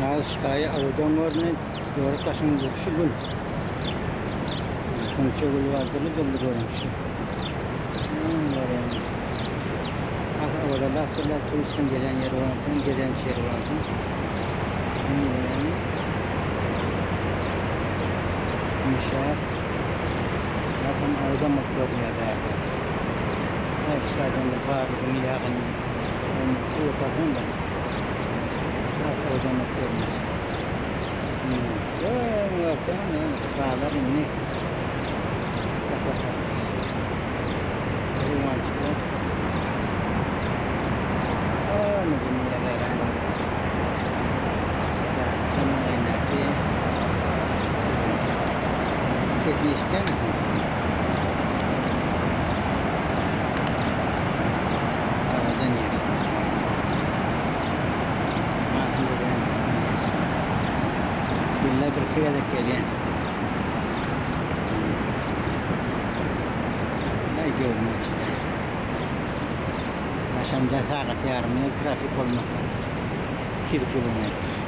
Az şikaýa owadan görünýär. Ýörük daşyň durşy gül. Gunça gül bar, dürli-dürli görnüşli. Görýäňiz. Has owadanlap durlar, turistiň gelýän ýeri bolansoň, gezelenç ýeri bolansoň. Görýäňiz. Mişär. Hasam owadan bolup görünýär bärde. Her şadan bir balygyny, ýagyny, ondan suw atarsaň-da. Has owadan bolup görünýär. Öň galar indi. Ýapraklapdyr. Haýwanjyklar. Ony dünýä beren Tamamlaýyndaky suwuň sesini eşidýärmisiň suwuň? Owadan ýer. Ýylda birki gezek gelýän. Aý göwnüm açylýar. Daşamda sagat ýarym ýol trafik bolmasa 200 kilometr.